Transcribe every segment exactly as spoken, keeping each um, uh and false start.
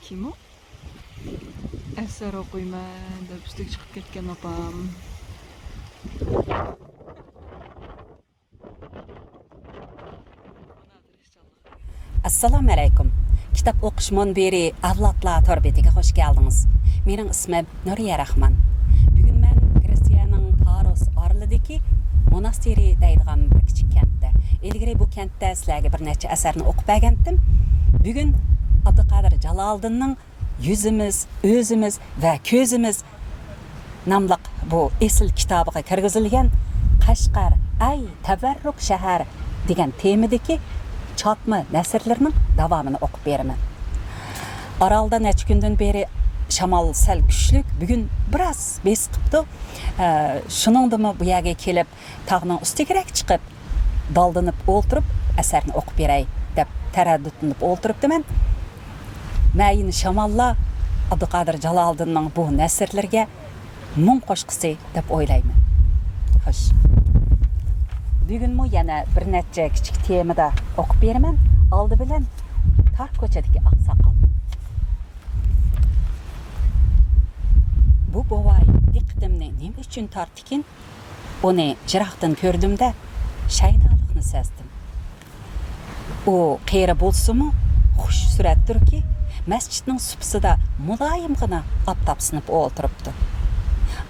كىمۇ؟ ئەسەر ئوقۇيمەن دەپ ئۈستىگە چىقىپ كەتكەن ئاپام. ئەسسالامۇ ئەلەيكۇم. كىتاب ئوقۇش مۇنبىرى ئەۋلادلار تور بېتىگە خۇش كەلدىڭىز. مېنىڭ ئىسمىم نۇرىيە راخمان. بۈگۈن مەن گرېتسىيەنىڭ پاروس ئارىلىدىكى موناستىرى دەيدىغان بىر كىچىك كەنتتە. ئىلگىرى بۇ كەنتتە سىلەرگە بىر نەچچە ئەسەرنى ئوقۇپ بەرگەنتىم. بۈگۈن ئابدۇقادىر جالالىدىننىڭ يۈزىمىز، ئۆزىمىز ۋە كۆزىمىز ناملىق بۇ ئېسىل كىتابىغا كىرگۈزۈلگەن قەشقەر، ئەي تەۋەررۈك شەھەر دېگەن تېمىدىكى چاتما نەسرلىرىنىڭ داۋامىنى ئوقۇپ بېرىمەن. ئارالدا نەچچە كۈندىن بېرى شامال سەل كۈچلۈك، بۈگۈن بىراز بېسىقىپتۇ. ئە، شۇنىڭدىمۇ بۇ يەرگە كېلىپ، تاغنىڭ ئۈستىگىرەك چىقىپ، دالدىنىپ ئولتۇرۇپ، ئەسەرنى ئوقۇپ بېرەي دەپ تەرەددۇتلىنىپ ئولتۇرۇپتىمەن. مەيىن شاماللار ئابدۇقادىر جالالىدىننىڭ بۇ نەسرلىرىگە مۇڭ قوشقۇسى دەپ ئويلايمەن. خوش. بۈگۈنمۇ يەنە بىر نەچچە كىچىك تېمىدا ئوقۇپ بېرىمەن. ئالدى بىلەن تار كوچىدىكى ئاقساقال. بۇ بوۋاي دىققىتىمنى نېمە ئۈچۈن تارتتىكىن؟ ئۇنى يىراقتىن كۆردۈمدە، شەيدالىقنى سەزدىم. ئۇ قېرى بولسىمۇ، خۇش سۈرەتتۇركى، مەسچىتنىڭ سۇپىسىدا مۇلايىمغىنا ئاپتاپسىنىپ ئولتۇرۇپتۇ.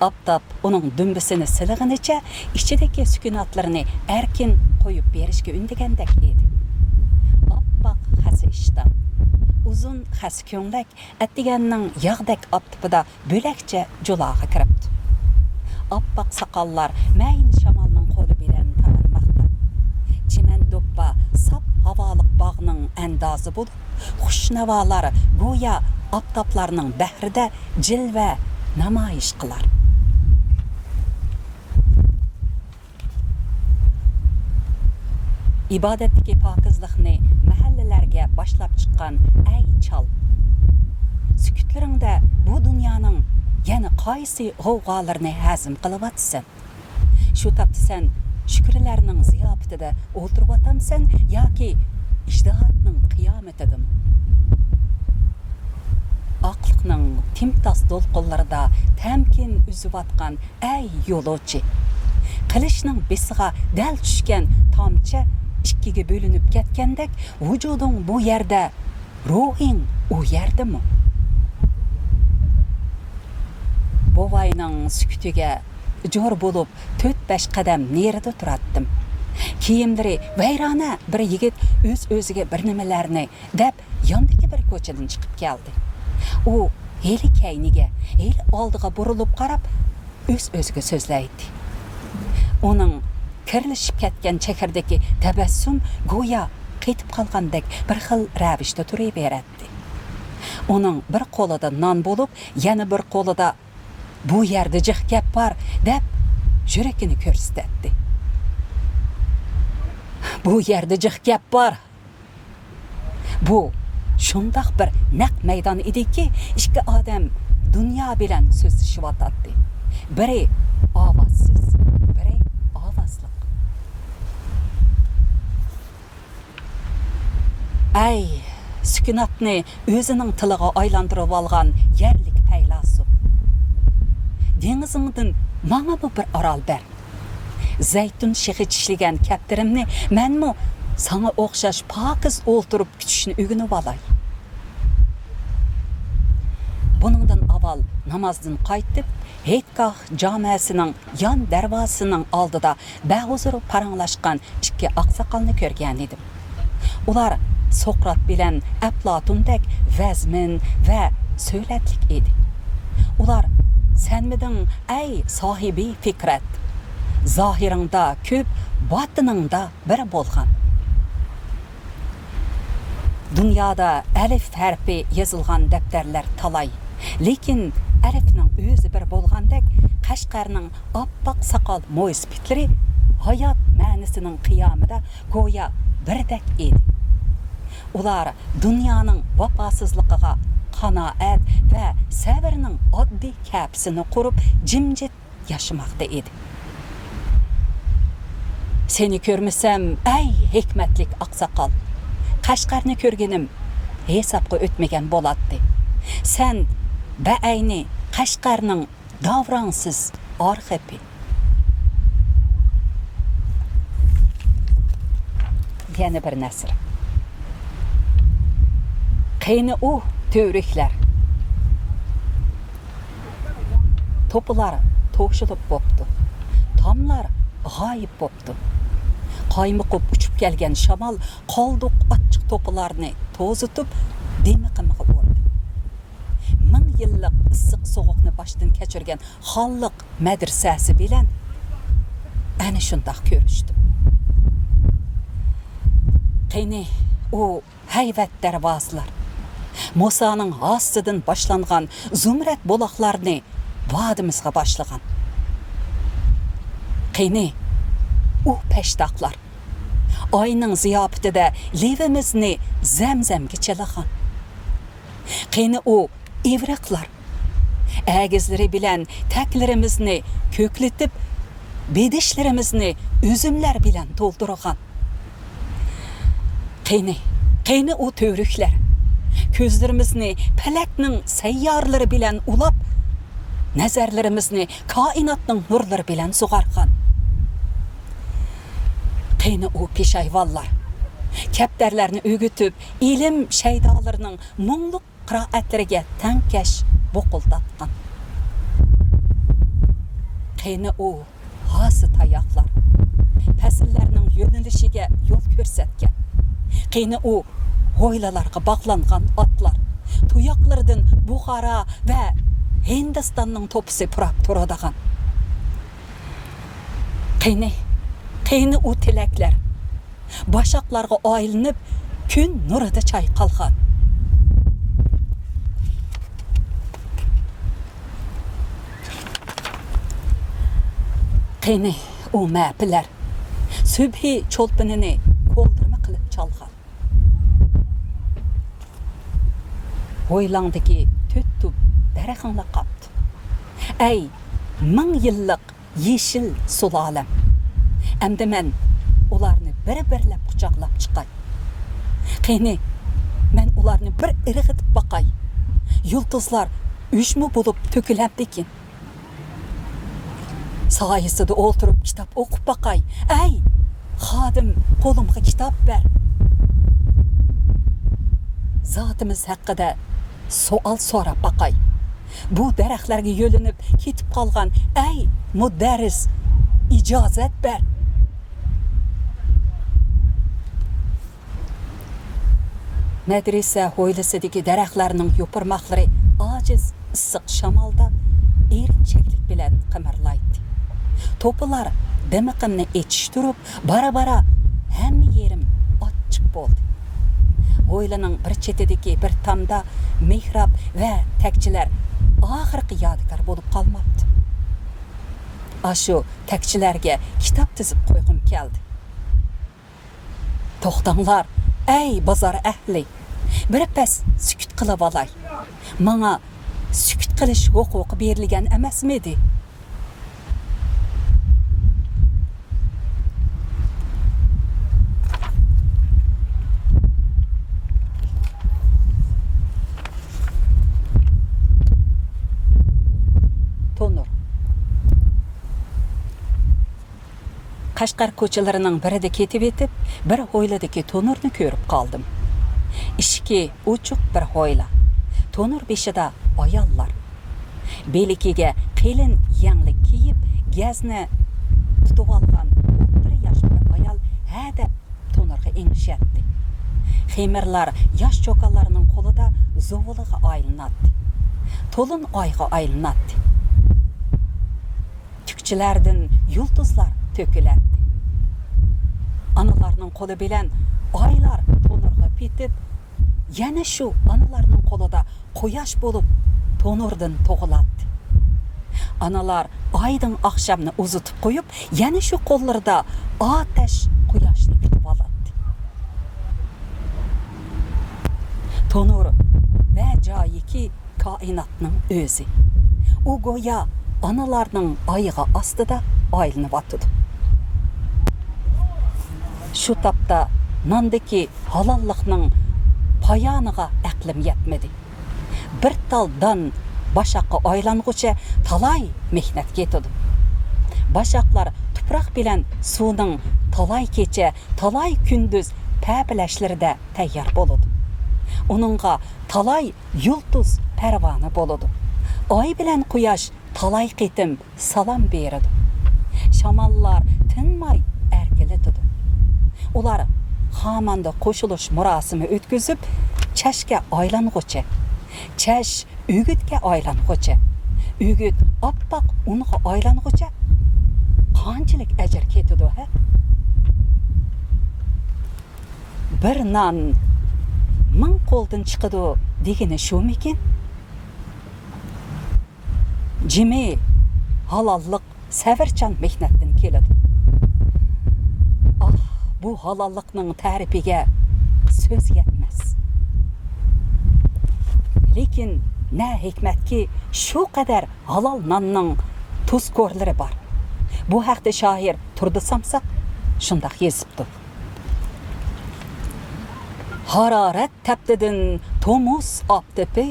ئاپتاپ ئۇنىڭ دۈمبىسىنى سىلىغىنىچە ئىچىدىكى سۈكۈناتلىرىنى ئەركىن قويۇپ بېرىشكە ئۈندىگەندەك ئىدى. ئاپئاق خەسە ئىشتان، ئۇزۇن خەسە كۆڭلەك ئەتىگەننىڭ ياغدەك ئاپتىپىدا بۆلەكچە جۇلاغا كىرىپتۇ. ئاپئاق ساقاللار مەيىن شامالنىڭ قولى بىلەن تارانماقتا. چىمەن دوپپا ساپ ھاۋالىق باغنىڭ ئەندازى بولۇپ، خۇش ناۋالار گويا ئاپتاپلارنىڭ بەھرىدە جىلۋە نامايىش قىلار. ئىبادەتتىكى پاكىزلىقنى مەھەللىلەرگە باشلاپ چىققان ئەي چال! سۈكۈتلىرىڭدە بۇ دۇنيانىڭ يەنە قايسى غوۋغالىرىنى ھەزىم قىلىۋاتىسەن؟ شۇ تاپتا سەن شۈكرىلەرنىڭ زىياپىتىدە ئولتۇرۇۋاتامسەن ياكى ئىجتىھاتنىڭ قىيامىتىدىمۇ؟ ئاقلىقنىڭ تىمتاس دولقۇنلىرىدا تەمكىن ئۈزۈۋاتقان ئەي يولۇچى! قىلىچنىڭ بېسىغا دەل چۈشكەن تامچە ئىككىگە بۆلۈنۈپ كەتكەندەك، ۋۇجۇدۇڭ بۇ يەردە، روھىڭ ئۇ يەردىمۇ؟ بوۋاينىڭ سۈكۈتىگە جور بولۇپ، تۆت-بەش قەدەم نېرىدا تۇراتتىم. كىيىملىرى ۋەيرانە بىر يىگىت ئۆز-ئۆزىگە بىر نېمىلەرنى دەپ، ياندىكى بىر كوچىدىن چىقىپ كەلدى. ئۇ ھېلى كەينىگە، ھېلى ئالدىغا بۇرۇلۇپ قاراپ، ئۆز-ئۆزىگە سۆزلەيتتى. ئۇنىڭ كىرلىشىپ كەتكەن چېھرىدىكى تەبەسسۇم گويا قېتىپ قالغاندەك بىر خىل رەۋىشتە تۇرۇۋېرەتتى. ئۇنىڭ بىر قولىدا نان بولۇپ، يەنە بىر قولىدا «بۇ يەردە جىق گەپ بار» دەپ، يۈرىكىنى كۆرسىتەتتى. بۇ يەردە جىق گەپ بار. بۇ شۇنداق بىر نەق مەيدان ئىدىكى، ئىككى ئادەم دۇنيا بىلەن سۆزلىشىۋاتاتتى. بىرى ئاۋازسىز، بىرى ئاۋازلىق. ئەي، سۈكۈناتنى ئۆزىنىڭ تىلىغا ئايلاندۇرۇۋالغان يەرلىك پەيلاسوپ! دېڭىزىڭدىن ماڭىمۇ بىر ئارال بەر. زەيتۇن شېخى چىشلىگەن كەپتىرىمنى مەنمۇ ساڭا ئوخشاش پاكىز ئولتۇرۇپ كۈتۈشنى ئۆگىنىۋالاي. بۇنىڭدىن ئاۋۋال نامازدىن قايتىپ، ھېيتگاھ جامەسىنىڭ يان دەرۋازىسىنىڭ ئالدىدا بەھۇزۇر پاراڭلاشقان ئىككى ئاقساقالنى كۆرگەنىدىم. ئۇلار سوقرات بىلەن ئەپلاتۇندەك ۋەزمىن ۋە سۆلەتلىك ئىدى. ئۇلار: «سەنمىدىڭ، ئەي ساھىبى پىكرەت! زاھىرىڭدا كۆپ، باتىنىڭدا بىر بولغان. دۇنيادا ئەلىف ھەرپى يېزىلغان دەپتەرلەر تالاي، لېكىن ئەلىفنىڭ ئۆزى بىر بولغاندەك، قەشقەرنىڭ ئاپئاق ساقال مويسىپىتلىرى ھايات مەنىسىنىڭ قىيامىدا گويا بىردەك ئىدى. ئۇلار دۇنيانىڭ ۋاپاسىزلىقىغا قانائەت ۋە سەۋرنىڭ ئاددىي كەپىسىنى قۇرۇپ، جىمجىت ياشىماقتا ئىدى.» سېنى كۆرمىسەم، ئەي ھېكمەتلىك ئاقساقال، قەشقەرنى كۆرگىنىم ھېسابقا ئۆتمىگەن بولاتتى. سەن بەئەينى قەشقەرنىڭ داۋراڭسىز ئارخېپى. يەنە بىر نەسر. قېنى ئۇ تۈۋرۈكلەر؟ توپىلار توشۇلۇپ بوپتۇ. تاملار غايىب بوپتۇ. قايمۇقۇپ ئۇچۇپ كەلگەن شامال قالدۇق ئاچچىق توپىلارنى توزۇتۇپ، دىمىقىمغا ئۇردى. مىڭ يىللىق ئىسسىق سوغۇقنى باشتىن كەچۈرگەن خانلىق مەدرىسەسى بىلەن ئەنە شۇنداق كۆرۈشتۈم. قېنى ئۇ ھەيۋەت دەرۋازىلار، مۇسانىڭ ھاسىسىدىن باشلانغان زۇمرەت بۇلاقلارنى ۋادىمىزغا باشلىغان. قېنى ئۇ پەشتاقلار، ئاينىڭ زىياپىتىدە لېۋىمىزنى زەمزەمگە چىلىغان. قېنى ئۇ ئىۋرىقلار، ئەگىزلىرى بىلەن تەكلىرىمىزنى كۆكلىتىپ، بېدىشلىرىمىزنى ئۈزۈملەر بىلەن تولدۇرغان. قېنى، قېنى ئۇ تۈۋرۈكلەر؟ كۆزلىرىمىزنى پەلەكنىڭ سەييارىلىرى بىلەن ئۇلاپ، نەزەرلىرىمىزنى كائىناتنىڭ نۇرلىرى بىلەن سۇغارغان. قېنى ئۇ پېشايۋانلار؟ كەپتەرلەرنى ئۆگىتىپ، ئىلىم شەيدالىرىنىڭ مۇڭلۇق قىرائەتلىرىگە تەڭكەش بۇقۇلداتقان. قېنى ئۇ ھاسا تاياقلار؟ پەسىللەرنىڭ يۆنىلىشىگە يول كۆرسەتكەن. قېنى ئۇ ھويلىلارغا باغلانغان ئاتلار؟ تۇياقلىرىدىن بۇخارا ۋە ھىندىستاننىڭ توپىسى پۇراپ تۇرىدىغان. قېنى، قېنى ئۇ تىلەكلەر؟ باشاقلارغا ئايلىنىپ، كۈن نۇرىدا چايقالغان. قېنى ئۇ مەپىلەر؟ سۈبھى چولپىنىنى كولدۇرما قىلىپ چالغان. ھويلاڭدىكى تۆت تۈپ دەرىخىڭلا قاپتۇ. ئەي، مىڭ يىللىق يېشىل سۇلالەم. ئەمدى مەن ئۇلارنى بىر-بىرلەپ قۇچاقلاپ چىقاي. قېنى، مەن ئۇلارنى بىر ئىرغىتىپ باقاي. يۇلتۇزلار ئۈجمە بولۇپ تۆكۈلەمدىكىن. سايىسىدا ئولتۇرۇپ كىتاب ئوقۇپ باقاي. ئەي، خادىم، قولۇمغا كىتاب بەر. زاتىمىز ھەققىدە سوئال سوراپ باقاي. بۇ دەرەخلەرگە يۆلىنىپ كېتىپ قالغان، ئەي، مۇدەررىس، ئىجازەت بەر. مەدرىسە ھويلىسىدىكى دەرەخلەرنىڭ يوپۇرماقلىرى ئاجىز ئىسسىق شامالدا ئېرىنچەكلىك بىلەن قىمىرلايتتى. توپىلار دىمىقىمنى ئېچىشتۇرۇپ، بارا-بارا ھەممە يېرىم ئاچچىق بولدى. ھويلىنىڭ بىر چېتىدىكى بىر تامدا مېھراب ۋە تەكچىلەر ئاخىرقى يادىكار بولۇپ قالماپتۇ. ئاشۇ تەكچىلەرگە كىتاب تىزىپ قويغۇم كەلدى. توختاڭلار، ئەي بازار ئەھلى! بىر پەس سۈكۈت قىلىۋالاي. ماڭا سۈكۈت قىلىش ھوقۇقى بېرىلگەن ئەمەسمىدى؟ تونۇر. قەشقەر كوچىلىرىنىڭ بىرىدە كېتىۋېتىپ، بىر ھويلىدىكى تونۇرنى كۆرۈپ قالدىم. ئىشىكى ئوچۇق بىر ھويلا. تونۇر بېشىدا ئاياللار. بىلىكىگە قېلىن يەڭلىك كىيىپ، گەزنە تۇتۇۋالغان ئوتتۇرا ياش بىر ئايال ھەدەپ تونۇرغا ئېڭىشەتتى. خېمىرلار ياش چوكانلارنىڭ قولىدا زۇۋۇلىغا ئايلىناتتى. تولۇن ئايغا ئايلىناتتى. تۈكچىلەردىن يۇلتۇزلار تۆكۈلەتتى. ئانىلارنىڭ قولى بىلەن ئايلار تونۇرغا پېتىپ، يەنە شۇ ئانىلارنىڭ قولىدا قۇياش بولۇپ تونۇردىن تۇغۇلاتتى. ئانىلار ئايدىڭ ئاخشامنى ئۇزىتىپ قويۇپ، يەنە شۇ قوللىرىدا ئاتەش قۇياشنى كۈتۈۋالاتتى. تونۇر ۋە جايىكى كائىناتنىڭ ئۆزى. ئۇ گويا ئانىلارنىڭ ئايىغى ئاستىدا ئايلىنىۋاتىدۇ. شۇ تاپتا ناندىكى ھالاللىقنىڭ پايانىغا ئەقلىم يەتمىدى. بىر تال دان باشاققا ئايلانغۇچە تالاي مېھنەت كېتىدۇ. باشاقلار تۇپراق بىلەن سۇنىڭ تالاي كېچە، تالاي كۈندۈز پەپىلەشلىرىدە تەييار بولىدۇ. ئۇنىڭغا تالاي يۇلتۇز پەرۋانە بولىدۇ. ئاي بىلەن قۇياش تالاي قېتىم سالام بېرىدۇ. شاماللار تىنماي ئەركىلىتىدۇ. ئۇلار خاماندا قوشۇلۇش مۇراسىمى ئۆتكۈزۈپ، چەشكە ئايلانغۇچە، چەش ئۆگۈتكە ئايلانغۇچە، ئۆگۈت ئاپئاق ئۇنغا ئايلانغۇچە قانچىلىك ئەجىر كېتىدۇ، ھە؟ بىر نان مىڭ قولدىن چىقىدۇ دېگىنى شۇمىكىن؟ جىمى، ھالاللىق سەۋرچان مېھنەتتىن كېلىدۇ. ئاھ، بۇ ھالاللىقنىڭ تەرىپىگە سۆز يەتمەس. لېكىن نە ھېكمەتكى، شۇ قەدەر ھالال ناننىڭ تۇزكورلىرى بار. بۇ ھەقتە شائىر تۇردى سامساق شۇنداق يېزىپتۇ. ھارارەت تەپتىدىن تومۇز ئاپتىپى،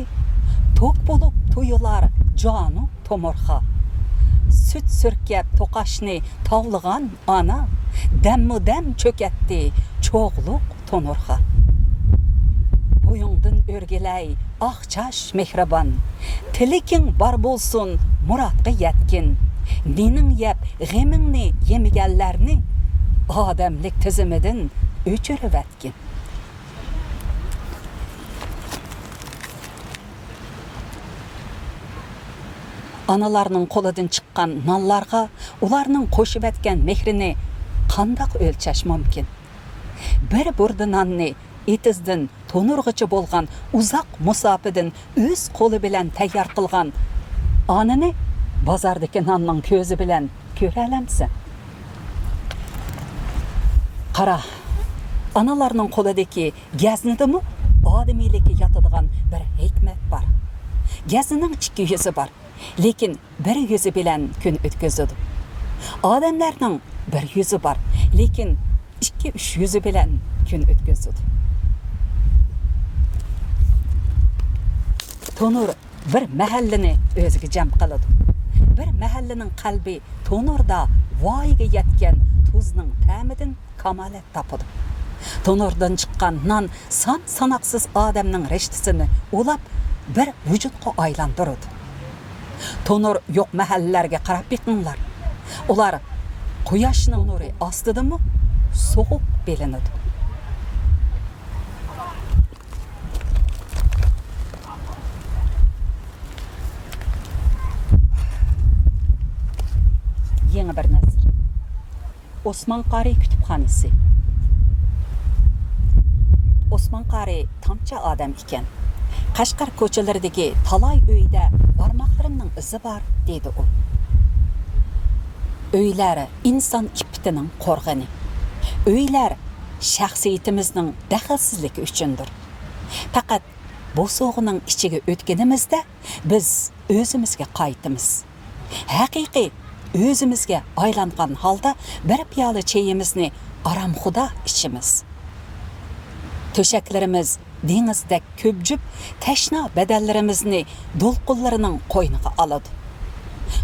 توك بولۇپ تۇيۇلار جانۇ تومۇرغا. سۈت سۈركەپ توقاچنى تاۋلىغان ئانا، دەممۇ دەم چۆكەتتى چوغلۇق تونۇرغا. بويۇڭدىن ئۆرگىلەي ئاق چاچ مېھرىبان، تىلىكىڭ بار بولسۇن مۇرادقا يەتكىن. نېنىڭ يەپ غېمىڭنى يېمىگەنلەرنى ئادەملىك تىزىمىدىن ئۆچۈرۈۋەتكىن. ئانىلارنىڭ قولىدىن چىققان نانلارغا ئۇلارنىڭ قوشۇۋەتكەن مېھرىنى قانداق ئۆلچەش مۇمكىن؟ بىر بۇردا ناننى ئېتىزدىن تونۇرغىچە بولغان ئۇزاق مۇساپىدىن ئۆز قولى بىلەن تەييار قىلغان ئانىنى بازاردىكى ناننىڭ كۆزى بىلەن كۆرەلەمسەن؟ قارا، ئانىلارنىڭ قولىدىكى گەزنىدىمۇ ئادىمىيلىككە ياتىدىغان بىر ھېكمەت بار. گەزنىنىڭ ئىككى يۈزى بار، لېكىن بىر يۈزى بىلەن كۈن ئۆتكۈزىدۇ. ئادەملەرنىڭ بىر يۈزى بار، لېكىن ئىككى-ئۈچ يۈزى بىلەن كۈن ئۆتكۈزىدۇ. تونۇر بىر مەھەللىنى ئۆزىگە جەم قىلىدۇ. بىر مەھەللىنىڭ قەلبى تونۇردا ۋايىگە يەتكەن تۇزنىڭ تەمىدىن كامالەت تاپىدۇ. تونۇردىن چىققان نان سان-ساناقسىز ئادەمنىڭ رىشتىسىنى ئۇلاپ، بىر ۋۇجۇدقا ئايلاندۇرىدۇ. تونۇر يوق مەھەللىلەرگە قاراپ بېقىڭلار. ئۇلار قۇياشنىڭ نۇرى ئاستىدىمۇ سوغۇق بىلىنىدۇ. يېڭى بىر نەسر. ئوسمان قارى كۇتۇپخانىسى. ئوسمان قارى تامچە ئادەم ئىكەن. قەشقەر كوچىلىرىدىكى تالاي ئۆيدە بارماقلىرىمنىڭ ئىزى بار، دېدى ئۇ. ئۆيلەر ئىنسان ئىپپىتىنىڭ قورغىنى. ئۆيلەر شەخسىيىتىمىزنىڭ دەخلىسىزلىكى ئۈچۈندۇر. پەقەت بوسۇغىنىڭ ئىچىگە ئۆتكىنىمىزدە، بىز ئۆزىمىزگە قايتىمىز. ھەقىقىي ئۆزىمىزگە ئايلانغان ھالدا بىر پىيالە چېيىمىزنى ئارامخۇدا ئىچىمىز. تۆشەكلىرىمىز دېڭىزدەك كۆبجۈپ، تەشنا بەدەنلىرىمىزنى دولقۇنلىرىنىڭ قوينىغا ئالىدۇ.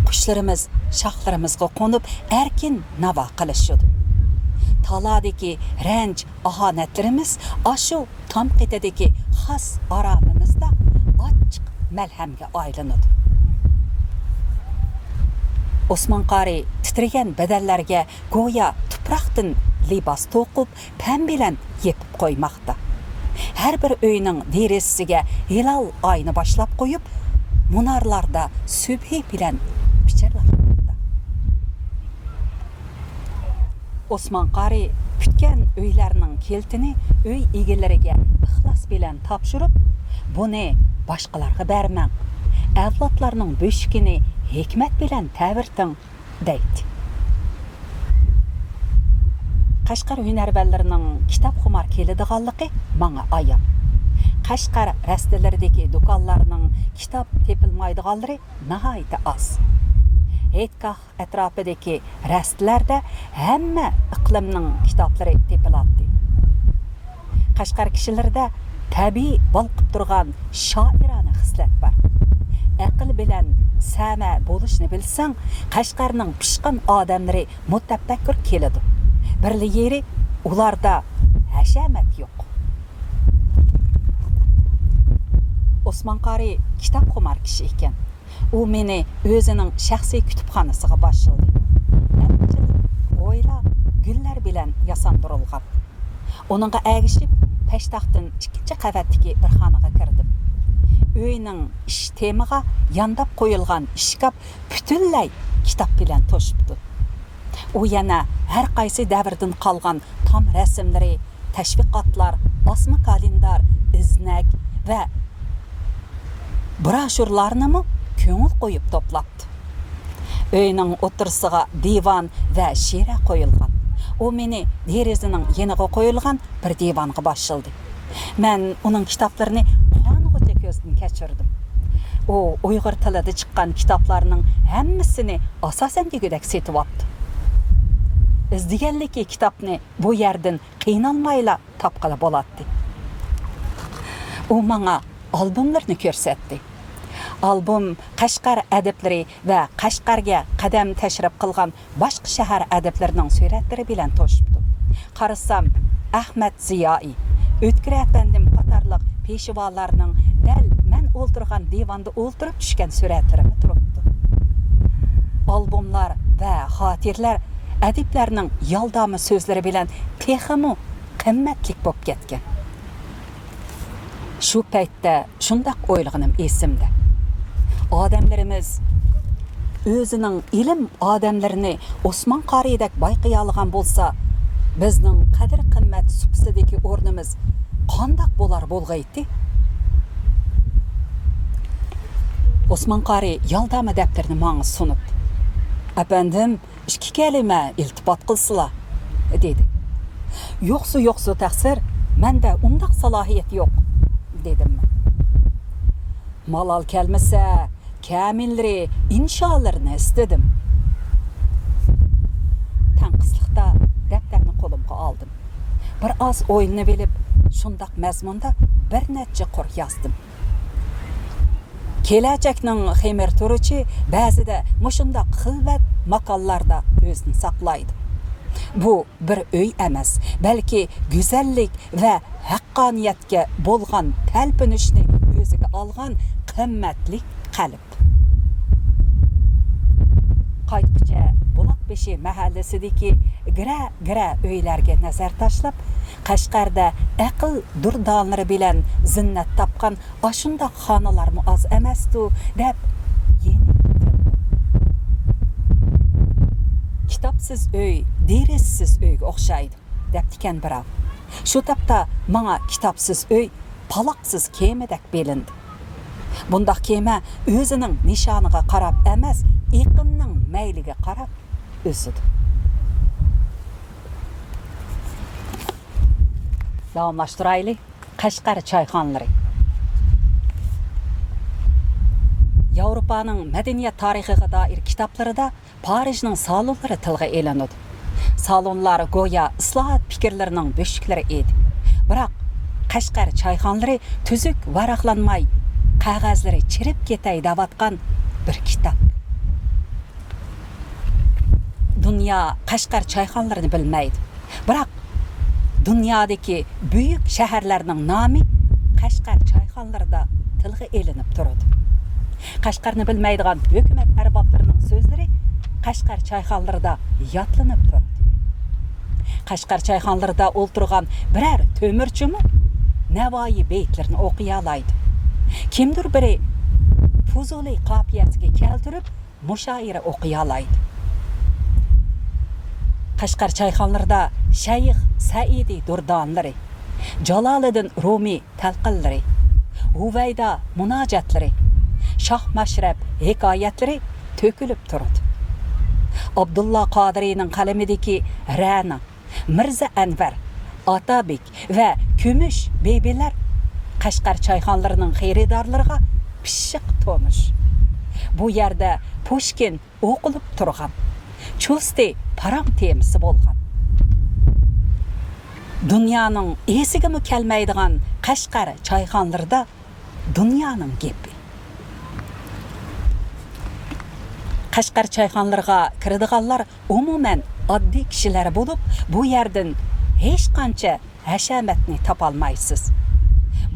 قۇشلىرىمىز شاخلىرىمىزغا قونۇپ، ئەركىن ناۋا قىلىشىدۇ. تالادىكى رەنج ئاھانەتلىرىمىز ئاشۇ تام قېتىدىكى خاس ئارامىمىزدا ئاچچىق مەلھەمگە ئايلىنىدۇ. ئوسمان قارى تىترىگەن بەدەنلەرگە گويا تۇپراقتىن لىباس توقۇپ، پەم بىلەن يېپىپ قويماقتا. ھەر بىر ئۆينىڭ دېرىزىسىگە ھىلال ئاينى باشلاپ قويۇپ، مۇنارلاردا سۈبھى بىلەن پىچىرلاتماقتا. ئوسمان قارى پۈتكەن ئۆيلەرنىڭ كىلتىنى ئۆي ئىگىلىرىگە ئىخلاس بىلەن تاپشۇرۇپ، بۇنى باشقىلارغا بەرمەڭ، ئەۋلادلارنىڭ بۆشۈكىنى ھېكمەت بىلەن تەۋرىتىڭ، دەيتتى. قەشقەر ھۈنەرۋەنلىرىنىڭ كىتابخۇمار كېلىدىغانلىقى ماڭا ئايان. قەشقەر رەستىلىرىدىكى دۇكانلارنىڭ كىتاب تېپىلمايدىغانلىرى ناھايىتى ئاز. ھېيتگاھ ئەتراپىدىكى رەستىلەردە ھەممە ئىقلىمنىڭ كىتابلىرى تېپىلاتتى. قەشقەر كىشىلىرىدە تەبىئىي بالقىپ تۇرغان شائىرانە خىسلەت بار. ئەقىل بىلەن سەمە بولۇشنى بىلسەڭ، قەشقەرنىڭ پىشقان ئادەملىرى مۇتەپەككۇر كېلىدۇ. بىرلا يېرى، ئۇلاردا ھەشەمەت يوق. ئوسمان قارى كىتابخۇمار كىشى ئىكەن. ئۇ مېنى ئۆزىنىڭ شەخسىي كۇتۇپخانىسىغا باشلىدى. ھەممە جىق بويلا گۈللەر بىلەن ياساندۇرۇلغان. ئۇنىڭغا ئەگىشىپ، پەشتاقتىن ئىككىنچى قەۋەتتىكى بىر خانىغا كىردىم. ئۆينىڭ ئىش تېمىغا يانداپ قويۇلغان ئىشكاپ پۈتۈنلەي كىتاب بىلەن توشۇپتۇ. ئۇ يەنە ھەر قايسى دەۋردىن قالغان تام رەسىملىرى، تەشۋىقاتلار، ئاسما كالېندار، ئىزنەك ۋە بروشۇرلارنىمۇ كۆڭۈل قويۇپ توپلاپتۇ. ئۆينىڭ ئوتتۇرىسىغا دىۋان ۋە شىرە قويۇلغان. ئۇ مېنى دېرىزىنىڭ يېنىغا قويۇلغان بىر دىۋانغا باشلىدى. مەن ئۇنىڭ كىتابلىرىنى قانغۇچە كۆزدىن كەچۈردۈم. ئۇ ئۇيغۇر تىلىدا چىققان كىتابلارنىڭ ھەممىسىنى ئاساسەن دېگۈدەك سېتىۋاپتۇ. ئىزدىگەنلىكى كىتابنى بۇ يەردىن قىينالمايلا تاپقىلى بولاتتى. ئۇ ماڭا ئالبوملىرىنى كۆرسەتتى. ئالبوم قەشقەر ئەدىبلىرى ۋە قەشقەرگە قەدەم تەشرىپ قىلغان باشقا شەھەر ئەدىبلىرىنىڭ سۈرەتلىرى بىلەن توشۇپتۇ. قارىسام، ئەخمەت زىيائىي، ئۆتكۈر ئەپەندىم قاتارلىق پېشۋالارنىڭ دەل مەن ئولتۇرغان دىۋاندا ئولتۇرۇپ چۈشكەن سۈرەتلىرىمۇ تۇرۇپتۇ. ئالبوملار ۋە خاتىرىلەر ئەدىبلەرنىڭ يالداما سۆزلىرى بىلەن تېخىمۇ قىممەتلىك بولۇپ كەتكەن. شۇ پەيتتە شۇنداق ئويلىغىنىم ئېسىمدە. ئادەملىرىمىز ئۆزىنىڭ ئىلىم ئادەملىرىنى ئوسمان قارىيدەك بايقىيالىغان بولسا، بىزنىڭ قەدىر-قىممەت سۇپىسىدىكى ئورنىمىز قانداق بولار بولغايتى؟ ئوسمان قارىي يالداما دەپتىرىنى ماڭا سۇنۇپ، ئەپەندىم، ئىككى كەلىمە ئىلتىپات قىلسىلا، دېدى. يوقسۇ، يوقسۇ، تەقسىر، مەندە ئۇنداق سالاھىيەت يوق، دېدىم مەن. مالال كەلمىسە، كەمىنلىرى ئىنشالىرىنى ئىستىدىم. تەڭقىسلىقتا دەپتەرنى قولۇمغا ئالدىم. بىر ئاز ئويلىنىۋېلىپ، شۇنداق مەزمۇندا بىر نەچچە قۇر يازدىم. كېلەچەكنىڭ خېمىر تۇرۇچى بەزىدە مۇشۇنداق خىلۋەت ماكانلاردا ئۆزىنى ساقلايدۇ. بۇ بىر ئۆي ئەمەس، بەلكى گۈزەللىك ۋە ھەققانىيەتكە بولغان تەلپۈنۈشنى ئۆزىگە ئالغان قىممەتلىك قەلب. قايتقۇچە بۇلاقبېشى مەھەللىسىدىكى گىرە-گىرە ئۆيلەرگە نەزەر تاشلاپ، قەشقەردە ئەقىل دۇردانىلىرى بىلەن زىننەت تاپقان ئاشۇنداق خانىلارمۇ ئاز ئەمەستۇ، دەپ يېنىك تىندىم. كىتابسىز ئۆي دېرىزىسىز ئۆيگە ئوخشايدۇ، دەپتىكەن بىراۋ. شۇ تاپتا ماڭا كىتابسىز ئۆي پالاقسىز كېمىدەك بىلىندى. بۇنداق كېمە ئۆزىنىڭ نىشانىغا قاراپ ئەمەس، ئېقىننىڭ مەيلىگە قاراپ ئۈزىدۇ. داۋاملاشتۇرايلى. قەشقەر چايخانىلىرى. ياۋروپانىڭ مەدەنىيەت تارىخىغا دائىر كىتابلىرىدا پارىژنىڭ سالونلىرى تىلغا ئېلىنىدۇ. سالونلار گويا ئىسلاھات پىكىرلىرىنىڭ بۆشۈكلىرى ئىدى. بىراق، قەشقەر چايخانىلىرى تۈزۈك ۋاراقلانماي، قەغەزلىرى چىرىپ كېتەي دەۋاتقان بىر كىتاب. دۇنيا قەشقەر چايخانىلىرىنى بىلمەيدۇ. بىراق، دۇنيادىكى بۈيۈك شەھەرلەرنىڭ نامى قەشقەر چايخانىلىرىدا تىلغا ئېلىنىپ تۇرىدۇ. قەشقەرنى بىلمەيدىغان ھۆكۈمەت ئەربابلىرىنىڭ سۆزلىرى قەشقەر چايخانىلىرىدا يادلىنىپ تۇرىدۇ. قەشقەر چايخانىلىرىدا ئولتۇرغان بىرەر تۆمۈرچىمۇ نەۋائىي بېيىتلىرىنى ئوقۇيالايدۇ. كىمدۇر بىرى فۇزۇلى قاپىيەسىگە كەلتۈرۈپ، مۇشائىرە ئوقۇيالايدۇ. قەشقەر چايخانىلىرىدا شەيخ سەئىدى دۇردانىلىرى، جالالىدىن رۇمى تەلقىنلىرى، ھۇۋەيدا مۇناجاتلىرى، شاھ مەشرەپ ھېكايەتلىرى تۆكۈلۈپ تۇرىدۇ. ئابدۇللا قادىرىنىڭ قەلىمىدىكى رەنا، مىرزا ئەنۋەر، ئاتابېك ۋە كۈمۈش بىبىلەر قەشقەر چايخانىلىرىنىڭ خېرىدارلىرىغا پىششىق تونۇش. بۇ يەردە پۇشكىن ئوقۇلۇپ تۇرغان، چۇستى پاراڭ تېمىسى بولغان. دۇنيانىڭ ئېسىگىمۇ كەلمەيدىغان قەشقەر چايخانىلىرىدا دۇنيانىڭ گېپى. قەشقەر چايخانىلىرىغا كىرىدىغانلار ئومۇمەن ئاددىي كىشىلەر بولۇپ، بۇ يەردىن ھېچقانچە ھەشەمەتنى تاپالمايسىز.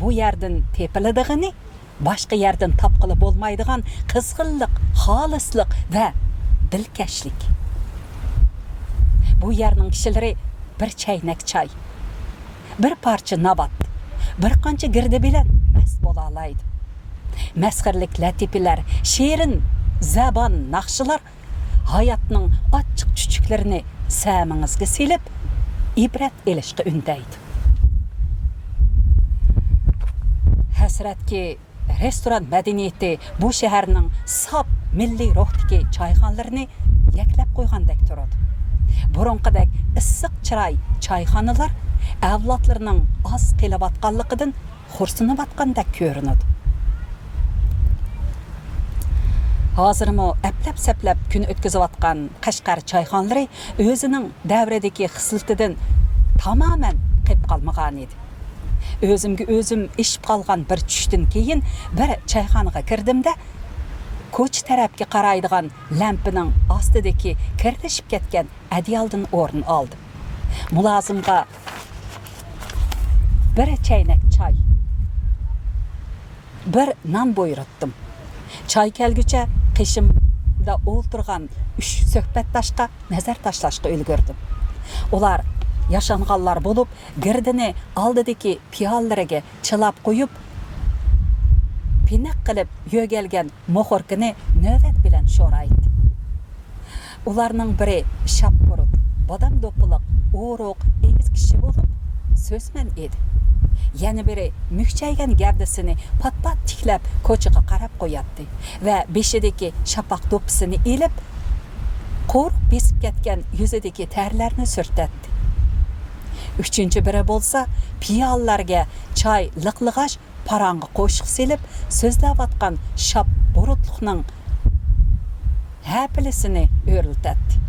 بۇ يەردىن تېپىلىدىغىنى باشقا يەردىن تاپقىلى بولمايدىغان قىزغىنلىق، خالىسلىق ۋە دىلكەشلىك. بۇ يەرنىڭ كىشىلىرى بىر چەينەك چاي، بىر پارچە ناۋات، بىر قانچە گىردە بىلەن مەست بولالايدۇ. مەسخىرىلىك لەتىپىلەر، شېرىن زەبان ناخشىلار ھاياتنىڭ ئاچچىق چۈچۈكلىرىنى سەمىڭىزگە سېلىپ، ئىبرەت ئېلىشقا ئۈندەيدۇ. ھەسرەتكى، رېستوران مەدەنىيىتى بۇ شەھەرنىڭ ساپ مىللىي روھتىكى چايخانىلىرىنى يەكلەپ قويغاندەك تۇرىدۇ. بۇرۇنقىدەك ئىسسىق چىراي چايخانىلار ئەۋلادلىرىنىڭ ئاز قېلىۋاتقانلىقىدىن خورسىنىۋاتقاندەك كۆرۈنىدۇ. ھازىرمۇ ئەپلەپ-سەپلەپ كۈن ئۆتكۈزۈۋاتقان قەشقەر چايخانىلىرى ئۆزىنىڭ دەۋرىدىكى خىسلىتىدىن تامامەن قېپ قالمىغانىدى. ئۆزۈمگە ئۆزۈم ئېشىپ قالغان بىر چۈشتىن كېيىن بىر چايخانىغا كىردىم-دە، كوچا تەرەپكە قارايدىغان لەمپىنىڭ ئاستىدىكى كىرلىشىپ كەتكەن ئەدىيالدىن ئورۇن ئالدىم. مۇلازىمغا بىر چەينەك چاي، بىر نان بۇيرۇتتۇم. چاي كەلگۈچە قېشىمدا ئولتۇرغان ئۈچ سۆھبەتداشقا نەزەر تاشلاشقا ئۈلگۈردۈم. ئۇلار ياشانغانلار بولۇپ، گىردىنى ئالدىدىكى پىيالىلىرىگە چىلاپ قويۇپ، پىنەك قىلىپ يۆگەلگەن موخوركىنى نۆۋەت بىلەن شورايتتى. ئۇلارنىڭ بىرى شاپبۇرۇت، بادام دوپپىلىق، ئورۇق، ئېگىز كىشى بولۇپ، سۆزمەن ئىدى. يەنە بىرى مۈكچەيگەن گەۋدىسىنى پات-پات تىكلەپ، كوچىغا قاراپ قوياتتى ۋە بېشىدىكى شاپاق دوپپىسىنى ئېلىپ، قورۇق بېسىپ كەتكەن يۈزىدىكى تەرلەرنى سۈرتەتتى. ئۈچىنچى بىرى بولسا پىيالىلەرگە چاي لىقلىغاچ پاراڭغا قوشۇق سېلىپ سۆزلەۋاتقان شاپبۇرۇتلۇقنىڭ ھەپىلىسىنى ئۆرلىتەتتى.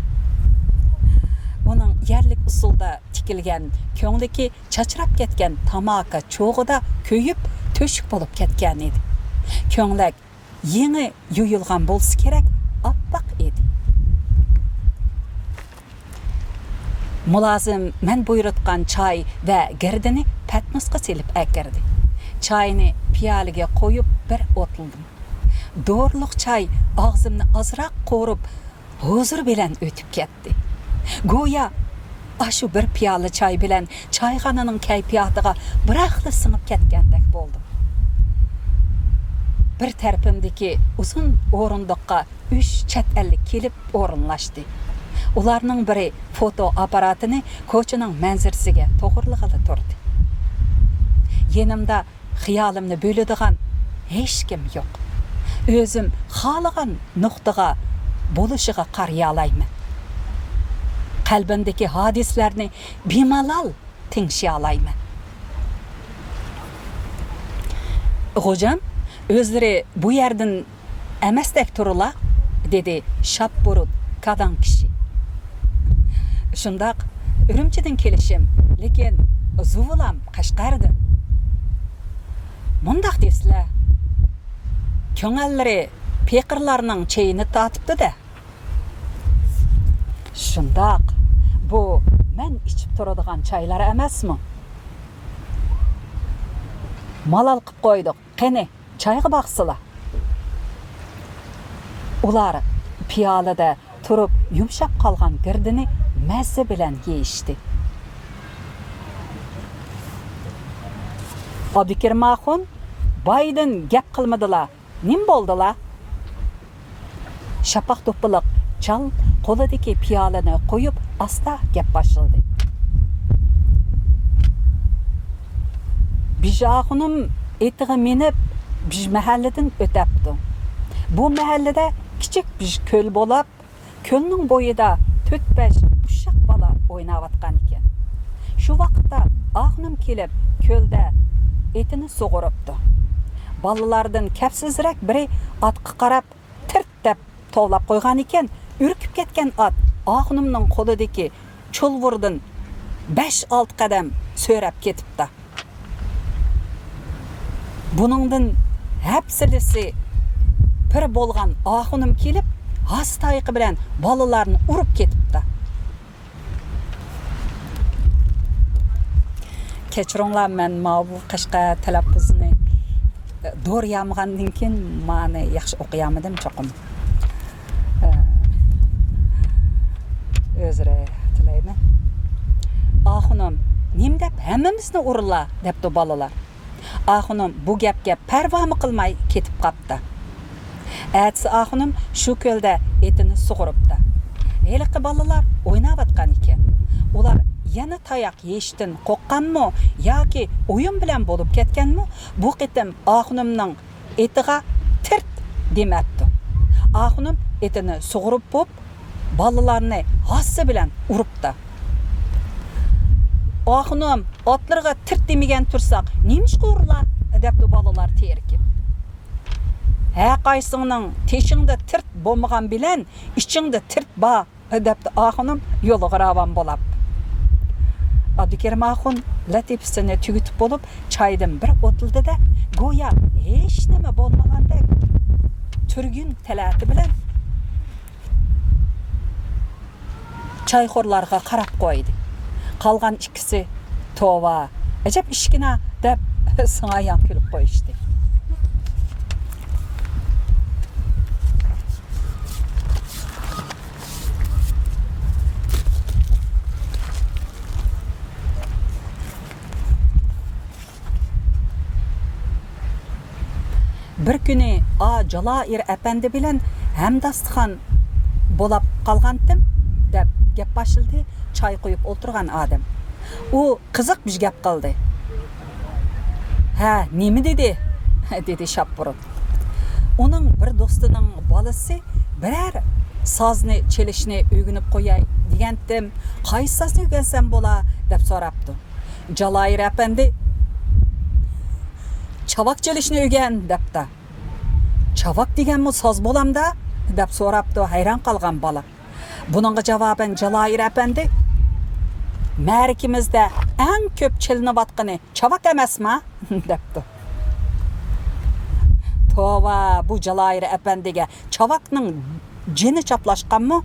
ئۇنىڭ يەرلىك ئۇسۇلدا تىكىلگەن كۆڭلىكى چاچراپ كەتكەن تاماكا چوغىدا كۆيۈپ، تۆشۈك بولۇپ كەتكەنىدى. كۆڭلەك يېڭى يۇيۇلغان بولسا كېرەك، ئاپئاق ئىدى. مۇلازىم مەن بۇيرۇتقان چاي ۋە گىردىنى پەتنۇسقا سېلىپ ئەكىردى. چاينى پىيالىگە قويۇپ بىر ئوتلىدىم. دورىلىق چاي ئاغزىمنى ئازراق قورۇپ، ھۇزۇر بىلەن ئۆتۈپ كەتتى. گويا ئاشۇ بىر پىيالە چاي بىلەن چايخانىنىڭ كەيپىياتىغا بىراقلا سىڭىپ كەتكەندەك بولدۇم. بىر تەرىپىمدىكى ئۇزۇن ئورۇندۇققا ئۈچ چەت ئەللىك كېلىپ ئورۇنلاشتى. ئۇلارنىڭ بىرى فوتو ئاپپاراتىنى كوچىنىڭ مەنزىرىسىگە توغرىلىغىلى تۇردى. يېنىمدا خىيالىمنى بۆلىدىغان ھېچكىم يوق. ئۆزۈم خالىغان نۇقتىغا بولۇشىغا قارىيالايمەن. قەلبىمدىكى ھادىسىلەرنى بىمالال تىڭشىيالايمەن. «خوجام، ئۆزلىرى بۇ يەردىن ئەمەستەك تۇرىلا»، دېدى شاپبۇرۇت كاداڭ كىشى. «شۇنداق، ئۈرۈمچىدىن كېلىشىم، لېكىن زۇۋۇلام قەشقەردىن.» «مۇنداق دېسىلە، كۆڭۈللىرى پېقىرلارنىڭ چېيىنى تارتىپتۇ-دە.» «شۇنداق، بۇ مەن ئىچىپ تۇرىدىغان چايلار ئەمەسمۇ؟ مالال قىپ قويدۇق، قېنى، چايغا باقسىلا.» ئۇلار پىيالىدە تۇرۇپ يۇمشاپ قالغان گىردىنى مەززە بىلەن يېيىشتى. «ئابدۇكېرىم ئاخۇن، بايىدىن گەپ قىلمىدىلا، نېمە بولدىلا؟» شاپاق دوپپىلىق چال قولىدىكى پىيالىنى قويۇپ، ئاستا گەپ باشلىدى. «بىژ ئاخۇنۇم ئېتىغا مىنىپ، بىژ مەھەللىدىن ئۆتەپتۇ. بۇ مەھەللىدە كىچىك بىژ كۆل بولاپ، كۆلنىڭ بويىدا تۆت-بەش ئۇششاق بالا ئويناۋاتقان ئىكەن. شۇ ۋاقىتتا ئاخۇنۇم كېلىپ، كۆلدە ئېتىنى سۇغۇرۇپتۇ. بالىلاردىن كەپسىزرەك بىرى ئاتقا قاراپ تىرت دەپ توۋلاپ قويغان ئىكەن، ئۈركۈپ كەتكەن ئات ئاخۇنۇمنىڭ قولىدىكى چۇلۋۇردىن بەش-ئالتە قەدەم سۆرەپ كېتىپتۇ. بۇنىڭدىن ھەپسىلىسى پىر بولغان ئاخۇنۇم كېلىپ، ھاسا-تايىقى بىلەن بالىلارنى ئۇرۇپ كېتىپتۇ. كەچۈرۈڭلار، مەن ماۋۇ قەشقەر تەلەپپۇزىنى، ئە، دورىيالمىغاندىن كېيىن مانى ياخشى ئوقۇيالمىدىم چوقۇم. ئە، ئۆزرە تىلەيمەن. «ئاخۇنۇم، نېمە دەپ ھەممىمىزنى ئۇرىلا؟» دەپتۇ بالىلار. ئاخۇنۇم بۇ گەپكە پەرۋامۇ قىلماي كېتىپ قاپتۇ. ئەتىسى ئاخۇنۇم شۇ كۆلدە ئېتىنى سۇغۇرۇپتۇ. ھېلىقى بالىلار ئويناۋاتقان ئىكەن. ئۇلار يەنە تاياق يېيىشتىن قورققانمۇ ياكى ئويۇن بىلەن بولۇپ كەتكەنمۇ، بۇ قېتىم ئاخۇنۇمنىڭ ئېتىغا تىرت دېمەپتۇ. ئاخۇنۇم ئېتىنى سۇغۇرۇپ بوپ، بالىلارنى ھاسا بىلەن ئۇرۇپتۇ. «ئاخۇنۇم، ئاتلىرىغا تىرت دېمىگەن تۇرساق، نېمىشقا ئۇرىلا؟» دەپتۇ بالىلار تېرىكىپ. «ھەر قايسىڭنىڭ تېشىڭدا تىرت بولمىغان بىلەن، ئىچىڭدە تىرت بار» دەپتۇ ئاخۇنۇم يولىغا راۋان بولاپ. ئابدۇكېرىم ئاخۇن لەتىپىسىنى تۈگىتىپ بولۇپ، چايدىن بىر ئوتلىدى-دە، گويا ھېچنېمە بولمىغاندەك تۈرگۈن تەلەتى بىلەن چايخورلارغا قاراپ قويدى. قالغان ئىككىسى، «توۋا، ئەجەب ئىشكىنا» دەپ، سىڭايان كۈلۈپ قويۇشتى. بىر كۈنى، «ئا، جالايىر ئەپەندى بىلەن ھەمداستىخان بولاپ قالغانتىم» دەپ گەپ باشلىدى چاي قۇيۇپ ئولتۇرغان ئادەم. ئۇ قىزىق بىر گەپ قىلدى. «ھە، نېمە دېدى؟» دېدى شاپبۇرۇت. «ئۇنىڭ بىر دوستىنىڭ بالىسى بىرەر سازنى چېلىشنى ئۆگىنىپ قوياي دېگەنتىم، قايسى سازنى ئۆگەنسەم بولا؟ دەپ سوراپتۇ. جالايىر ئەپەندى، چاۋاك چېلىشنى ئۆگەن، دەپتۇ. چاۋاك دېگەنمۇ ساز بولامدا؟ دەپ سوراپتۇ ھەيران قالغان بالا. بۇنىڭغا جاۋابەن جالايىر ئەپەندى، مەرىكىمىزدە ئەڭ كۆپ چېلىنىۋاتقىنى چاۋاك ئەمەسما؟ دەپتۇ. توۋا، بۇ جالايىر ئەپەندىگە چاۋاكنىڭ جېنى چاپلاشقانمۇ؟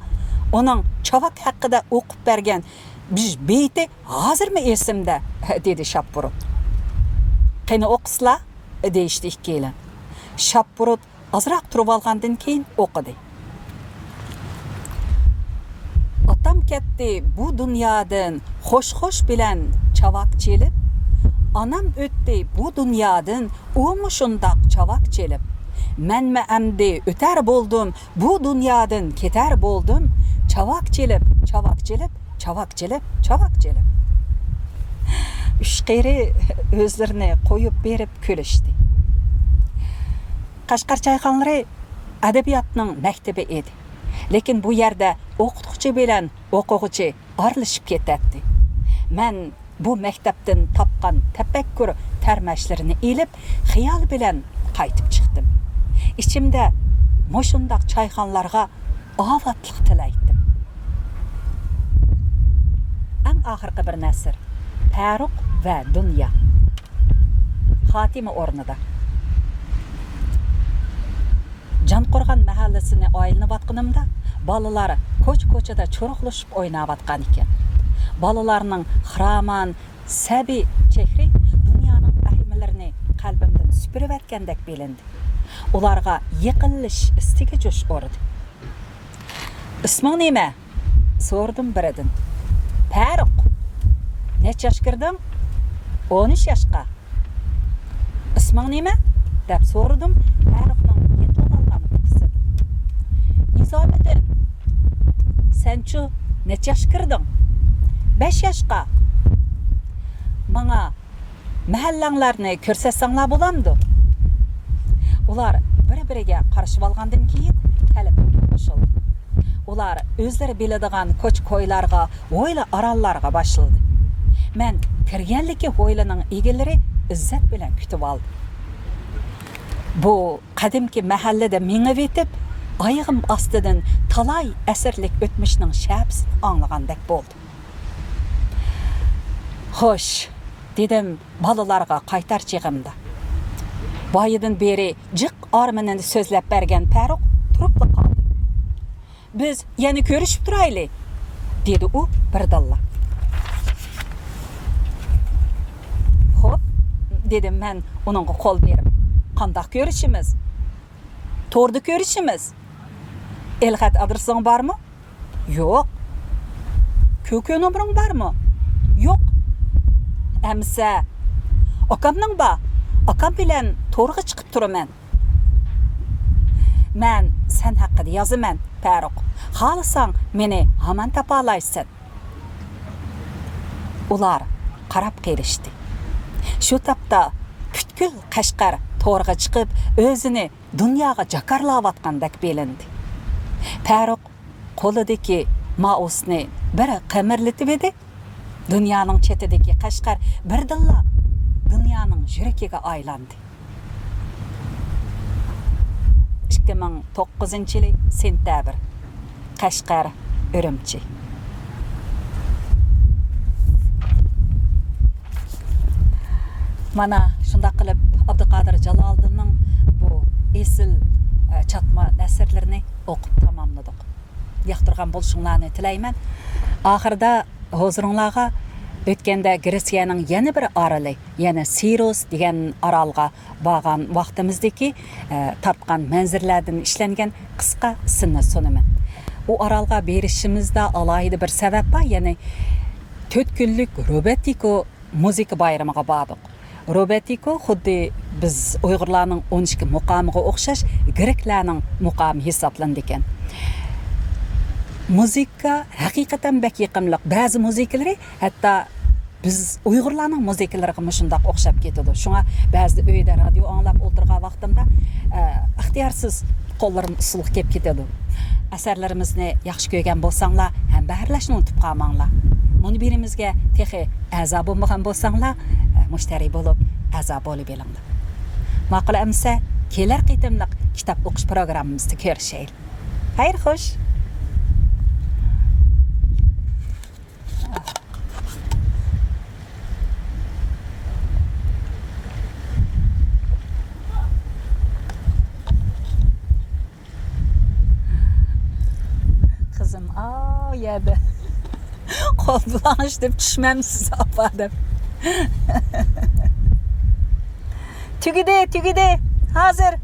ئۇنىڭ چاۋاك ھەققىدە ئوقۇپ بەرگەن بىر بېيىتى ھازىرمۇ ئېسىمدە، دېدى شاپبۇرۇت. قېنى ئوقۇسىلا، دېيىشتى ئىككىيلەن. شاپبۇرۇت ئازراق تۇرۇۋالغاندىن كېيىن ئوقۇدى. ئاتام كەتتى بۇ دۇنيادىن خوش-خوش بىلەن چاۋاك چېلىپ، ئانام ئۆتتى بۇ دۇنيادىن ئۇمۇ شۇنداق چاۋاك چېلىپ. مەنمۇ ئەمدى ئۆتەر بولدۇم بۇ دۇنيادىن كېتەر بولدۇم، چاۋاك چېلىپ، چاۋاك چېلىپ، چاۋاك چېلىپ، چاۋاك چېلىپ. ئۈچ قېرى ئۆزلىرىنى قويۇپ بېرىپ كۈلۈشتى. قەشقەر چايخانلىرى ئەدەبىياتنىڭ مەكتىپى ئىدى. لېكىن بۇ يەردە ئوقۇتقۇچى بىلەن ئوقۇغۇچى ئارىلىشىپ كېتەتتى. مەن بۇ مەكتەپتىن تاپقان تەپەككۇر تەرمەچلىرىنى ئېلىپ، خىيال بىلەن قايتىپ چىقتىم. ئىچىمدە مۇشۇنداق چايخانىلارغا ئاۋاتلىق تىلەيتتىم. ئەڭ ئاخىرقى بىر نەسر، پەرۇق ۋە دۇنيا. خاتىمە ئورنىدا. جانقورغان مەھەللىسىنى ئايلىنىۋاتقىنىمدا، بالىلار كوچا-كوچىدا چۇرۇقلىشىپ ئويناۋاتقان ئىكەن. بالىلارنىڭ خىرامان، سەبىي چېھرى دۇنيانىڭ ۋەھىمىلىرىنى قەلبىمدىن سۈپۈرۈۋەتكەندەك بىلىندى. ئۇلارغا يېقىنلىشىش ئىستىكى جۇش ئۇردى. «ئىسمىڭ نېمە؟» سورىدىم بىرىدىن. «پەرۇق.» «نەچچە ياشقا كىردىڭ؟» «ئون ئۈچ ياشقا.» «ئىسمىڭ نېمە؟» دەپ سورىدىم پەرۇقنىڭ يېتىلىۋالغان ئۇكىسىدىن. «نىزامىدىن.» «سەنچۇ نەچچە ياشقا كىردىڭ؟» «بەش ياشقا.» «ماڭا مەھەللەڭلارنى كۆرسەتسەڭلار بولامدۇ؟» ئۇلار بىر-بىرىگە قارىشىۋالغاندىن كېيىن تەلىپىمگە قوشۇلدى. ئۇلار ئۆزلىرى بىلىدىغان كوچا-كويلارغا، ھويلا-ئارانلارغا باشلىدى. مەن كىرگەنلىكى ھويلىنىڭ ئىگىلىرى ئىززەت بىلەن كۈتۈۋالدى. بۇ قەدىمكى مەھەللىدە مېڭىۋېتىپ، ئايىغىم ئاستىدىن تالاي ئەسىرلىك ئۆتمۈشنىڭ شەپىسىنى ئاڭلىغاندەك بولدۇم. «خوش» دېدىم بالىلارغا قايتار چېغىمدا. بايىدىن بېرى جىق ئارمىنىنى سۆزلەپ بەرگەن پەرۇق تۇرۇپلا قالدى. بىز يەنە كۆرۈشۈپ تۇرايلى، دېدى ئۇ بىردىنلا. خوپ، دېدىم مەن ئۇنىڭغا قول بېرىپ. قانداق كۆرۈشىمىز؟ توردا كۆرۈشىمىز. ئېلخەت ئادرېسىڭ بارمۇ؟ يوق. كۆكۆ نومۇرۇڭ بارمۇ؟ يوق. ئەمىسە، ئاكامنىڭ بار. ئاكام بىلەن تورغا چىقىپ تۇرىمەن. مەن سەن ھەققىدە يازىمەن، پەرۇق. خالىساڭ، مېنى ھامان تاپالايسەن. ئۇلار قاراپ قېلىشتى. شۇ تاپتا پۈتكۈل قەشقەر تورغا چىقىپ، ئۆزىنى دۇنياغا جاكارلاۋاتقاندەك بىلىندى. پەرۇق قولىدىكى مائۇسنى بىر قىمىرلىتىۋىدى. دۇنيانىڭ چېتىدىكى قەشقەر بىردىنلا دۇنيانىڭ يۈرىكىگە ئايلاندى. ئىككى مىڭ توققۇزىنچى يىلى سېنتەبىر. قەشقەر، ئۈرۈمچى. مانا شۇنداق قىلىپ ئابدۇقادىر جالالىدىننىڭ بۇ ئېسىل، ئە، چاتما نەسرلىرىنى ئوقۇپ تاماملىدۇق. ياقتۇرغان بولۇشۇڭلارنى تىلەيمەن. ئاخىرىدا ھۇزۇرۇڭلارغا ئۆتكەندە گرېتسىيەنىڭ يەنە بىر ئارىلى، يەنى سىروس دېگەن ئارالغا بارغان ۋاقتىمىزدىكى، ئە، تارتقان مەنزىرىلەردىن ئىشلەنگەن قىسقا سىننى سۇنىمەن. ئۇ ئارالغا بېرىشىمىزدا ئالاھىدە بىر سەۋەب بار، يەنى تۆت كۈنلۈك روبەتىكو مۇزىكا بايرىمىغا باردۇق. روبەتىكو خۇددى بىز ئۇيغۇرلارنىڭ ئون ئىككى مۇقامىغا ئوخشاش گرېكلەرنىڭ مۇقامى ھېسابلىنىدىكەن. مۇزىكا ھەقىقەتەن بەك يېقىملىق. بەزى مۇزىكىلىرى ھەتتا بىز ئۇيغۇرلارنىڭ مۇزىكىلىرىغا مۇشۇنداق ئوخشاپ كېتىدۇ. شۇڭا بەزىدە ئۆيدە رادىيو ئاڭلاپ ئولتۇرغان ۋاقتىمدا، ئە، ئىختىيارسىز قوللىرىم ئۇسسۇلغا كېلىپ كېتىدۇ. ئەسەرلىرىمىزنى ياخشى كۆرگەن بولساڭلار، ھەمبەھىرلەشنى ئۇنتۇپ قالماڭلار. مۇنبىرىمىزگە تېخى ئەزا بولمىغان بولساڭلار، ئە، مۇشتەرى بولۇپ، ئەزا بولۇۋېلىڭلار. ماقۇل ئەمىسە، كېلەر قېتىملىق كىتاب ئوقۇش پروگراممىمىزدا كۆرۈشەيلى. خەير خوش. قىزىم ئاۋۇ يەردە. قول بۇلاڭ دەپ چۈشمەمسىز، ئاپا دەپ. تۈگىدى، تۈگىدى. ھازىر.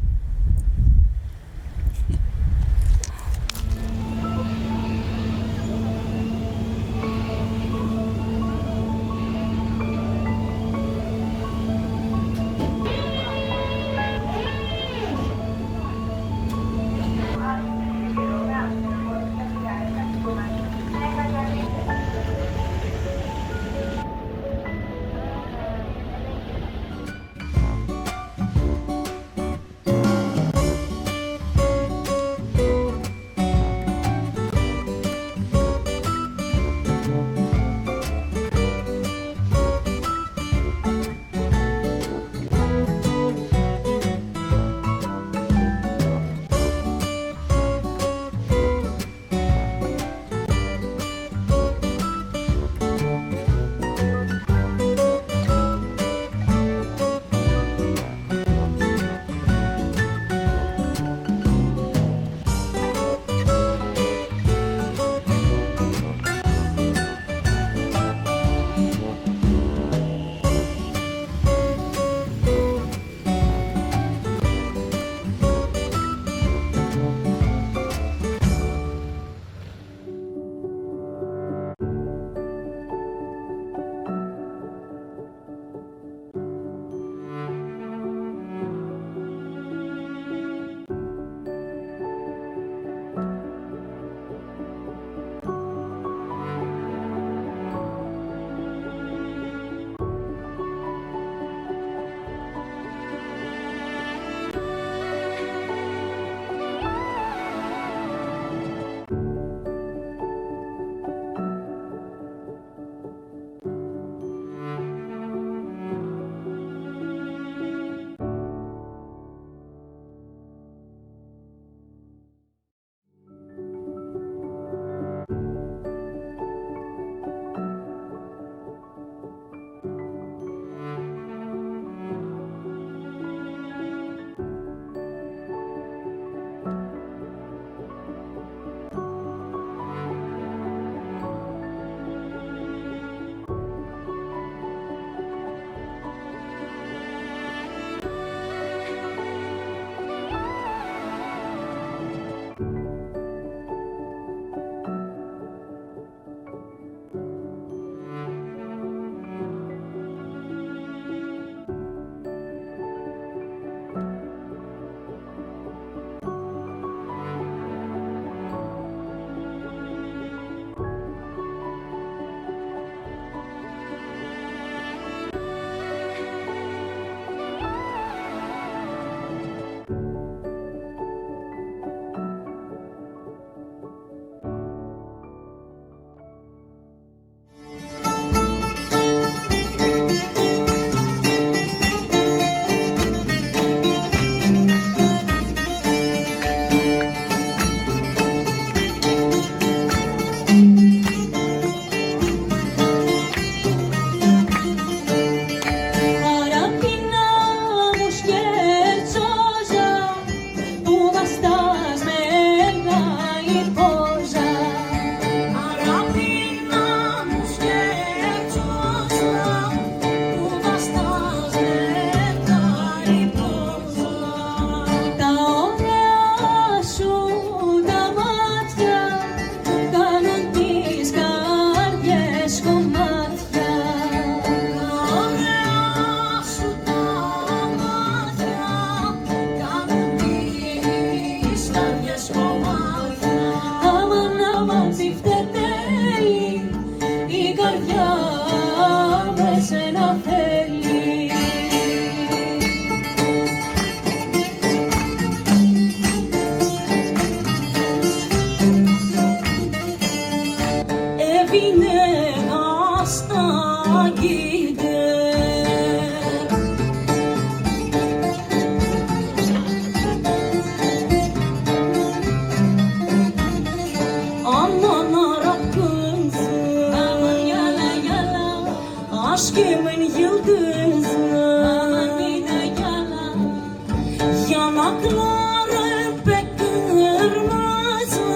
ياناقلىرىم بەك قىرمىزى،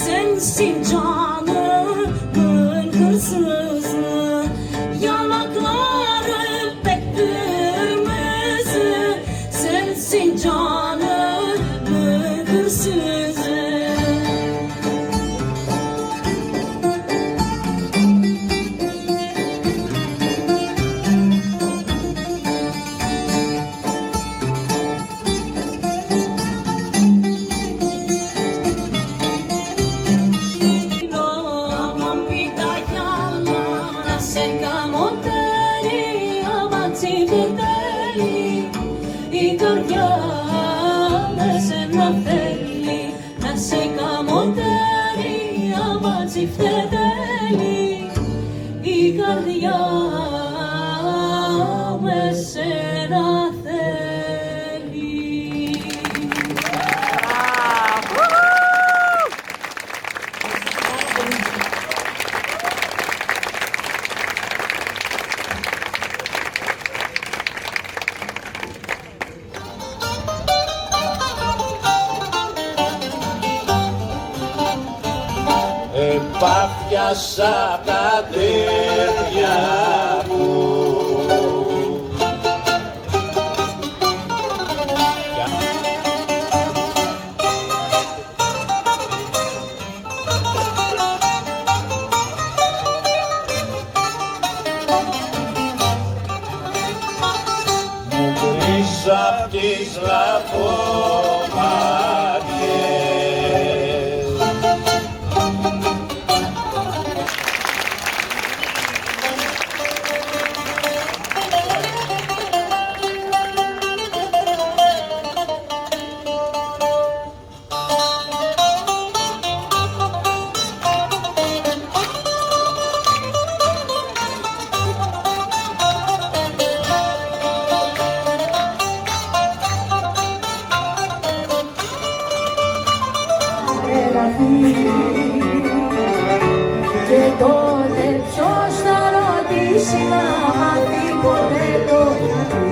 سەنسەن جانىمىم بىر كىرسىزى. ياناقلىرىم بەك قىرمىزى، سەنسەن جانىمىم بىر كىرسىزى. Επάφια σ' απ' τα τέρια μου. Μου πεις απ' τις λαφομάτιες. Και τότε ποιος θα ρωτήσει να μάθει ποτέ το γιατί.